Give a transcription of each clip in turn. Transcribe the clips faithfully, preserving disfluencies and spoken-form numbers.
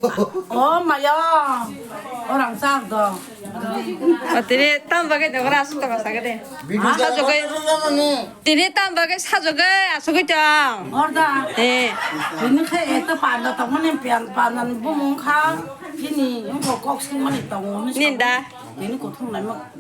Oh, maya. Orang sak do. O, tini tam bagwi dogora asuk tongma sagade. Video sajagwi. Tini tam bagwi sajagwi asugwi tong. Orda. Eh. Ini khe eto panda tongmani pian pandan bumung kha. Ini engko kok singmani tongo. Ninda. Ini kothong naima.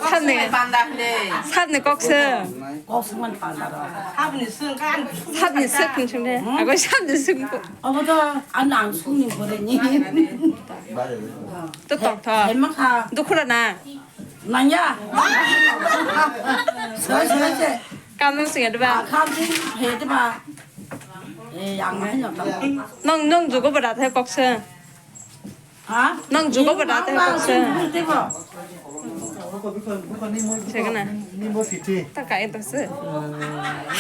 Sabni. Panda hle. Sabni kok se. Kok singmani panda ro. Sabni sing kan. Sabni sing kan sing de. Hmm? Agoi sabni sing. Obo to ang ang sungni boreni. To tong tho. Hema kha. Dukhura na. Nangya. Soi soi se. Kam nung singa deba. Kam sing he deba. Eh, yang nai no. Nong nong jugo bada the kok se. Ha? Nang jugo bada te kok se. Jugo te bo. Segana. Ta ka ento se.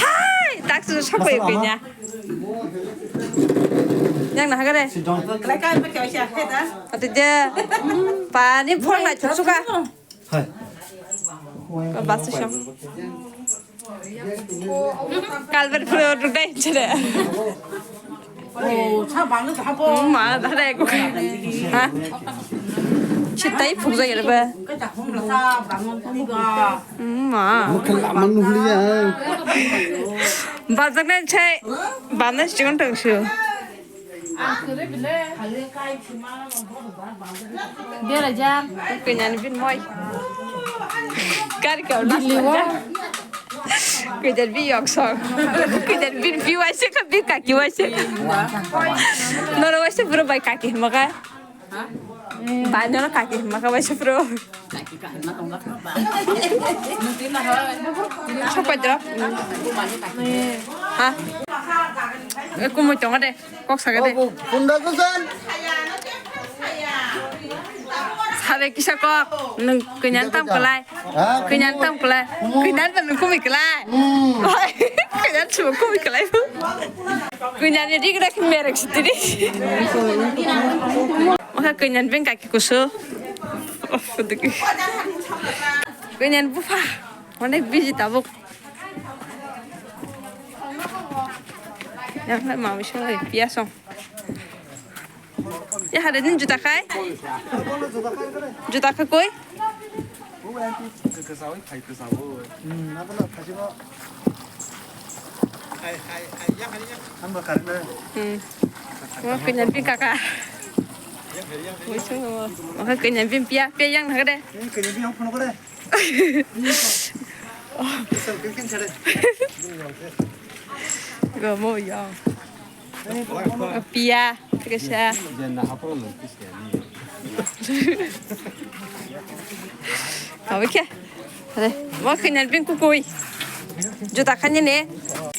Hai, tak su sokoi pinya. Yang na hagare. Ate je. Pani phone na chuka. Hai. Ba basu song. Kalber phuru rudai chere. Oh, sa bang ta bo. Ma da re ko. Ha? Chitai phuk jai re ba. Ka ta hum la sa bang ta ni ga. Ma. Mukha la man huli ya. Ba jang ne chai. Ba ne chigon tang shu. Berajak. Kainan bin moi. Kar kau na. Kainan bin yok sok. Kainan bin bi waise ka bi kaki waise. Noro waise bro bai kaki maka. Ba noro kaki maka waise bro. Sopai drop. Ha? Ekumui tongo de. Kok saga de. Kunda kusan. Sabe kisa kok. Nung kunyan tam kelai. Ha? Kunyan tam kelai. Kunyan tam nung kumi kelai. Kunyan cuma kumi kelai. Kunyan ini kena merek sendiri. Maka kunyan beng kaki kusu. Kunyan bufa. Onek busy tabuk. Yang mami song piasong. Ya hade din juta khai? Juta khai koi? Hmm. Wah, kunyan pi kaka. Wah, kunyan pi pia, pia yang nagade. Gomo ya. Pia, kesa. Oke. Mo khenyan pin kukui. Juta khanya ne.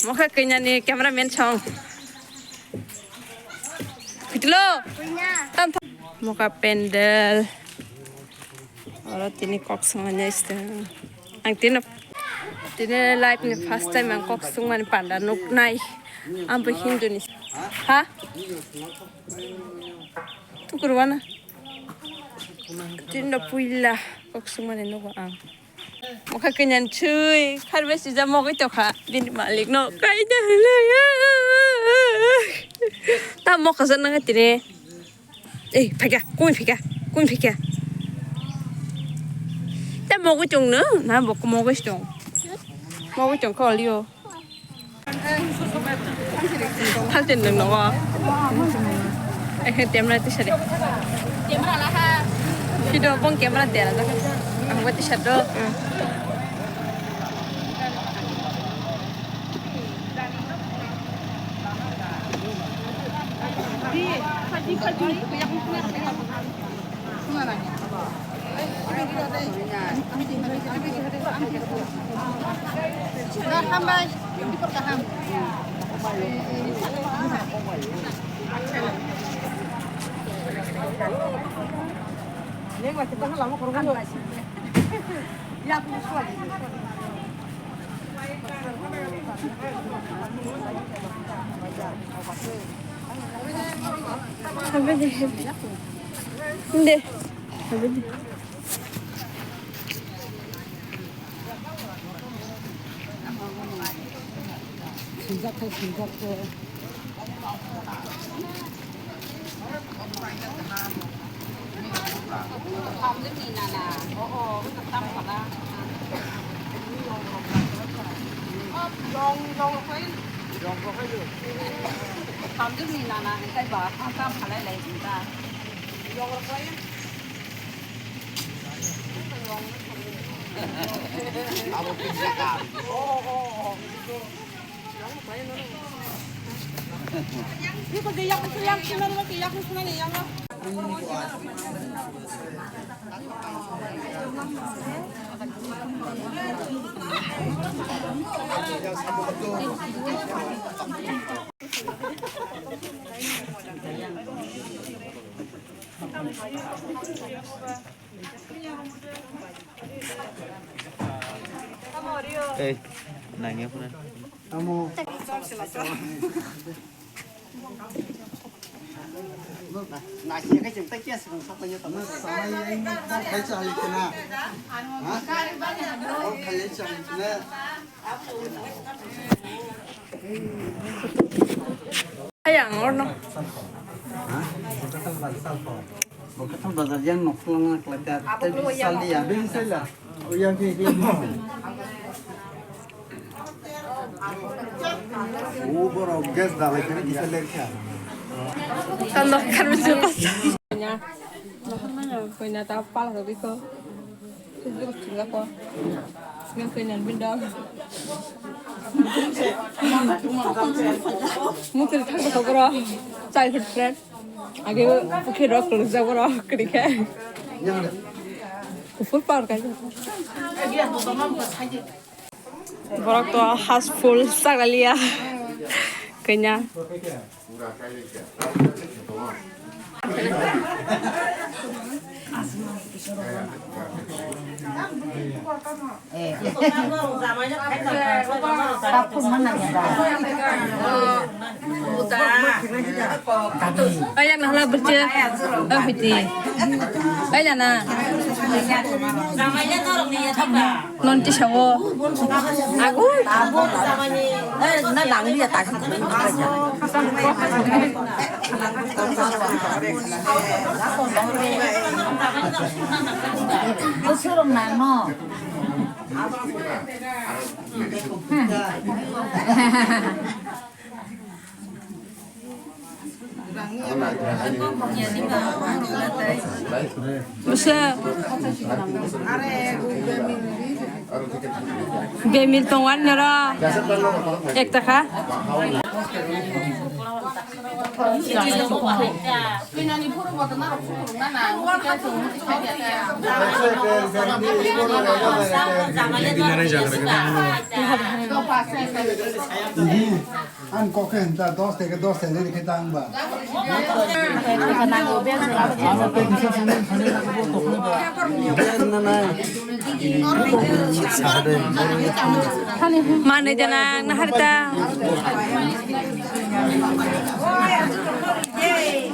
Mo khenyan ni cameraman song. Pitlo. Tam. Moka pendel. Oro tini kok swngnai sita. Ang tini, tini life ni first time ang kok swngmani panda nuknai. Ang bo Hindu ni. Ha? Tukurwana. Tini puila kok swngmani nugo ang. Mokha kainan chui, khar besi ja mogwi tokha. Bini malik no kaida hwlaya. Ta mokha sa nang tini. Eh, phaikha, kumi phaikha, kumi phaikha. Te mogwi tong no, na bo mogwi tong. Mogwi tong ko liyo. Hal ten dong no. Eh, camera ti sare. Camera la ha. Sido bong camera tera da. Ang wati sado. Hambai, gaham. De. Swijak khe, swijak khe. Ei, nangya pura. Amo. Ayang orno. Bo kathal bazar yang nok lang lang kelak da. Tapi sali ya. Bini sala. Oh ya, oke, oke. Oh, borok gas dalai kene kisa lerkha. Kan dok kan bisa pas. Ya. Koina ta pal ko biko. Sejak sejak ko. Sejak koina bindal. Mungkin kan ko bro. Childhood friend. Age pukhi rok kuluk jabo rok kri khe. Kufur power kai. Borok to has full sagaliya. Kanya. Ayang nahla berje. Ah, hiti. Ayana. Nonti sawo. Aku. Eh, na nangli ya tak. Usurung nang no. Bisa. Gemil tongan nara. Ek taka. Ang kok khe hinta dos taka dos taka riri khe tang ba. Mane jana naharta.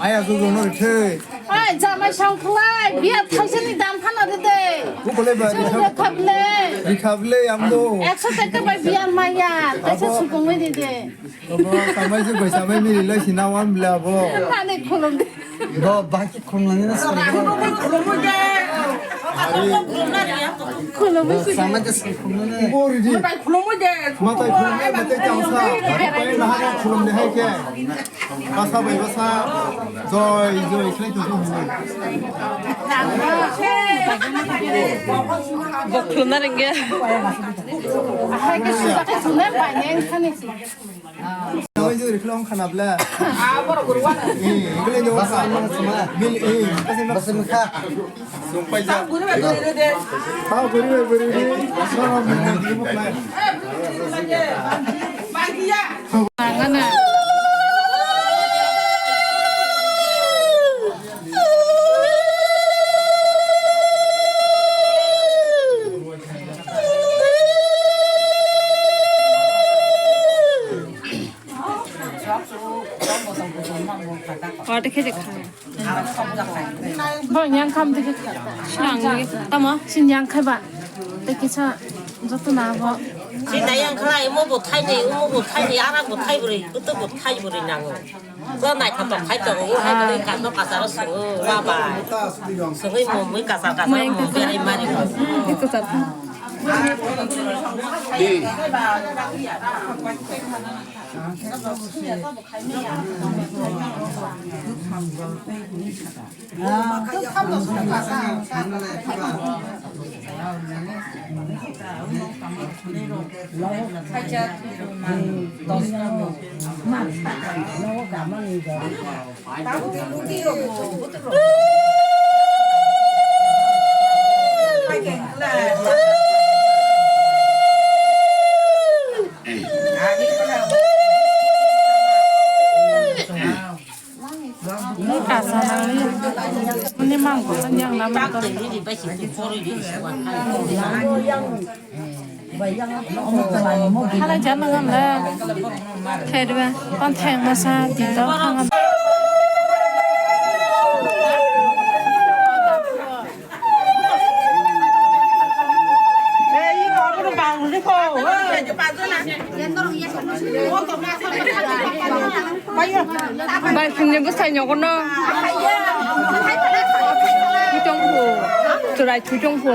Aya su jono rithei. Ai, jamai songkhlai, biya thaisani dam phano de de. Kukulai ba, songkhlai rikha-, khable. Rikha ble, ambo. Ekso taka bai biya maya, taisa abo. Sukungwi de de. Abo samai se bai samai mili lai sina wan ble abo. Nani khulum de. Bo baki khulum nani na songkhlai. Khulum de. Khulum de. Samai de songkhlai nani. Bo ridi. Matai khulum de, matai khulum de, matai tangsa. Pai na ha khulum de hai ke. Basa bai basa, joy, joy, khlai tongthok hinwi. Bo khulumna rwngya. Hai khe sujakhe sune bai neng thani. Joy, joy, khlai wng khana bla. Eh, khlai do basa. Mil, eh, basa mukha. Sungpai ja. Tao bwrwi bai bwrwi ri. Wate khe de kha. Bo yang kham de kha. Srang de tamo? Sin yang khai ba. Te kisa joto na bo. Sida yang khlai mo bo thai de, mo bo thai de, ara bo thai bwrwi, kutu bo thai bwrwi nango. Bo naithotok khai tongo, hai kwrwi kaso kasaro swngo, wa bai. Swngo mumui kasar kasaro mumui bai mari. Ni kasa nangni. Ni mangkuk yang lama. Hala jana ngan le. Khairwa. Kon theng masa di do thang. Bai phungni bwsai nogo no. Thuitong phu. Chwrai thuitong phu.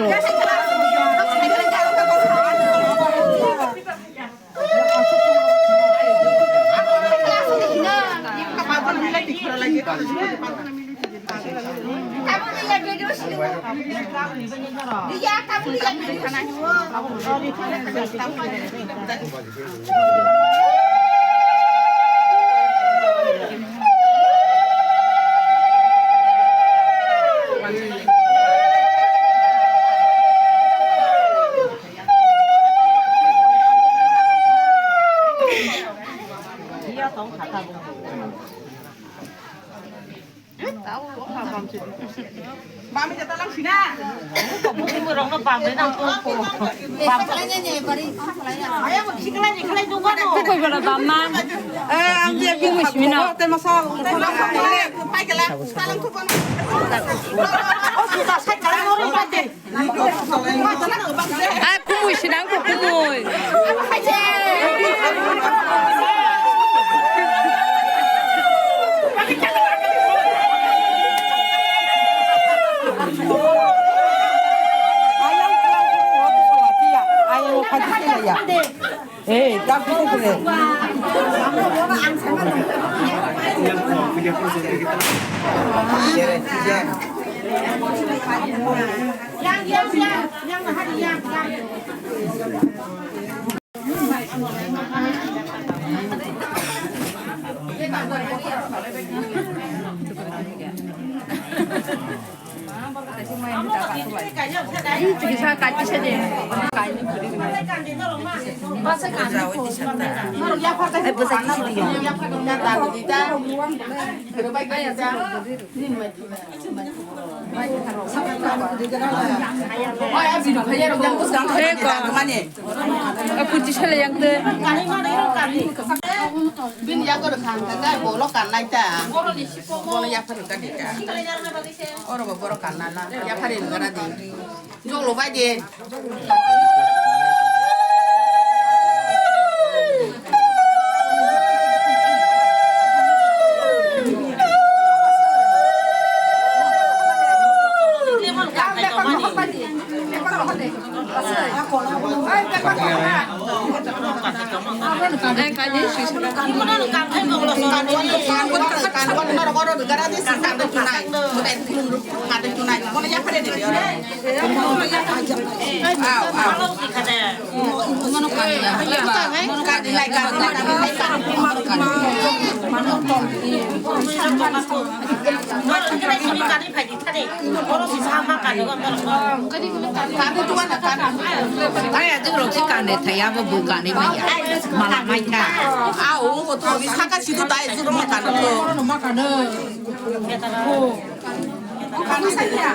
Bami jata lang sina. Buti murong no bam le nang ko ko. Aya mo sikla ni khlai dung ko. Ko koi bala bam na. Eh, ang dia bi mo simi na. Te masa. Pai kala. Salang tu pon. Oh, sudah saya kala orang pate. Ah, kumui sinang ko kumui. Eh, tak dulu kene. Eko. Aku di sana yang te. Bini yago rwkha hwnkha khe bolo kannai ta. Bolo yaphar rwkha di ta. Oro bo borok kannai la. Yaphar rwkha di. Jolo bai de. Ai, ajuk rok si kande thai abo bo kande maya. Mala mai kha. Ah, o, o, to, saka sido dai, juro mo kande to. Mo kande. O, kande sa ya.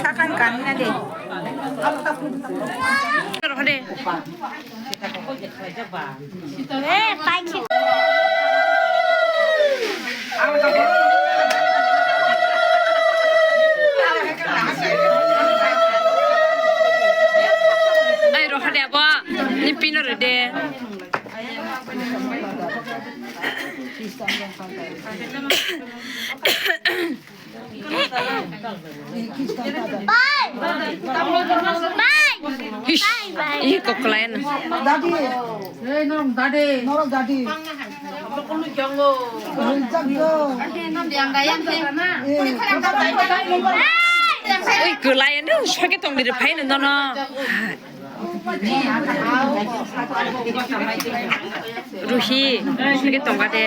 Sakan kanina de. Hode. Ai, rohade abo, ni pino rede. Hish, ih, koklayan. Dadi. Hey, norok dadi. Norok dadi. Rijak do. Eh. Ui, kelayan, sakhe tongdiri, phaino nono. Ruhi, sege tonga de.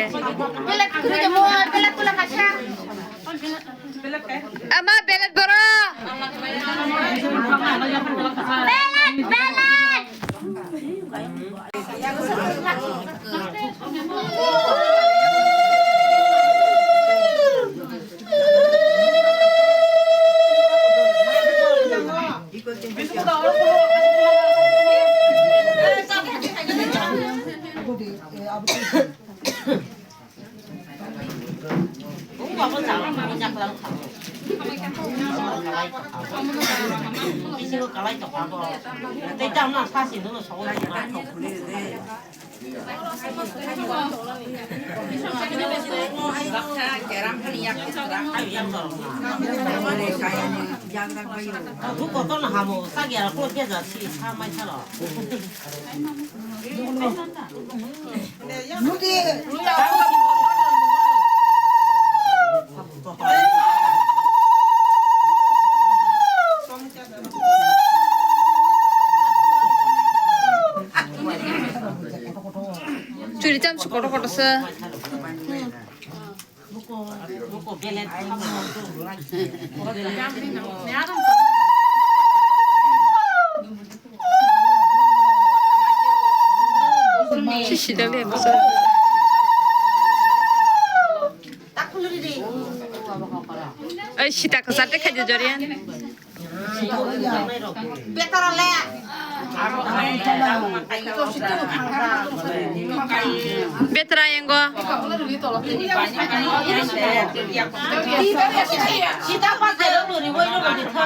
Ama belet boro. Belet, belet. Churi chamsu kotor kotor se. Sisi dale, basa. Ai, sita kasar te khai de jorian. Betara le. Betara yang go. Sita pas de ro ri wai ro ri tha.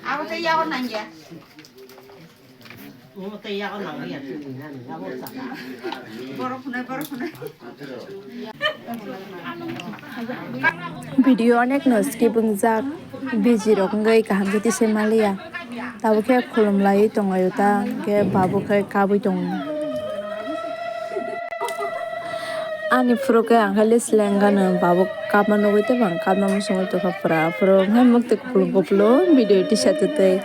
Abo tei yago nangya. Video onek no skip wngjak, busy rok wngwi kaham khe tisai maliya. Tabuk khe khulum laiwi tonglaio ta, hwnkhe babu khe kabui tongo. Ani phuru khe ang khe list lengano, babu kapma nugwi tei bang kapma muchungwi tongkha pura. Aphuru hwnkhai muktwi kupulung kupulung video tisa twtwi.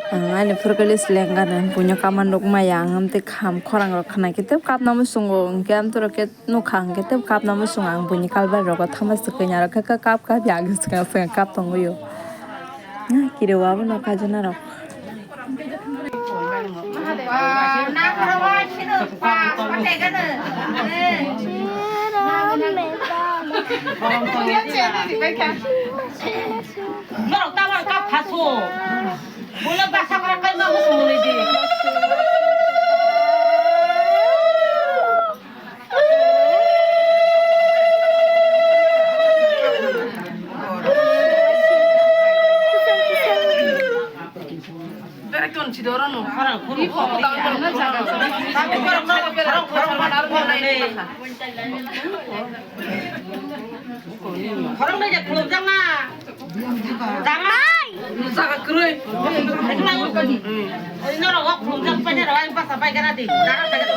Ang ani phuru khe list lengano, buino kapma nukmaya ang, amtwi kham khorang rok khna khe tei kapna muchungo, hwnkhe amtwrok khe nukha hwnkhe tei kapna muchungo ang buini kalbar rogo thama swkwi narwk khe kap kap ya ang swkang swkang kap tongwio. Kiriwi abono kajana rok. Norok tabang kap phasu. Bole basa kora kaima musu muni di. Berekton chidoro no. Khorang khurung. Iko tang no jaga. Khorang khurung. Khorang bai jak khulum jang na. Jang na. Jaga kroi. Ino ro wak khulum jang pai ro ai basa pai kana di. Jaga pai kana.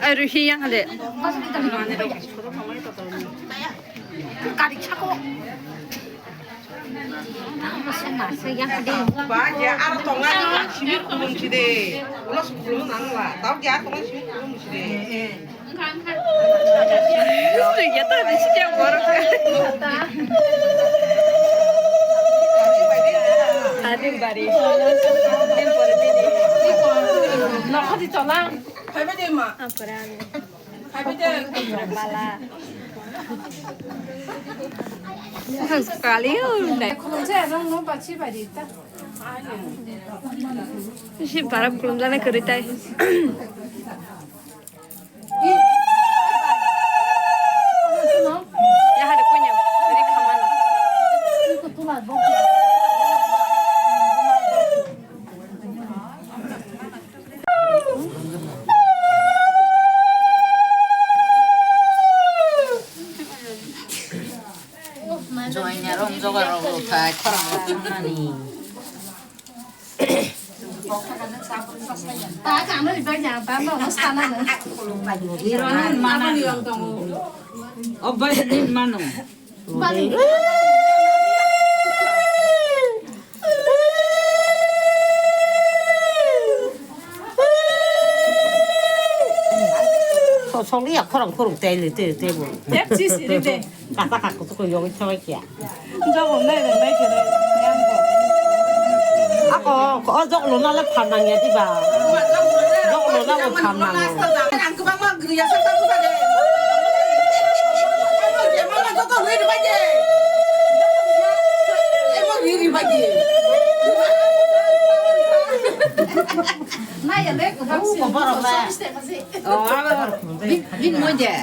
Ai, ruhi yang hade. Kari sako. Ba, ya, aro tonga ni simi kulum side. Ulo su kulum nang la. Tau ya, tonga simi kulum side. Tui ya ta di sih borok. Tadi bari. Nokho di tola. Phaibai de ma. Phaibai de. Bala. Kali udah. Khulumsa rong no bachi bari ta. Si para khulumjana kari tai. Join ya rong joga rok rok thai khorang rok nani. Obai nin mano. Song ya khorang khorang tei le tei tei bo. Tep si siri de. Kata kak kutu ko yong chawai kya. Jogo nai nai nai kere. Ako ko jok lo na le phan nang ya di ba. Jok lo na ko phan nang. Ang kubang ma griya sa ta buka de. Emo je mama joko ri ri ba je. Emo ri ri ba je. Na ya le kubang si. Ko borok le. Oh, bin bin mo je.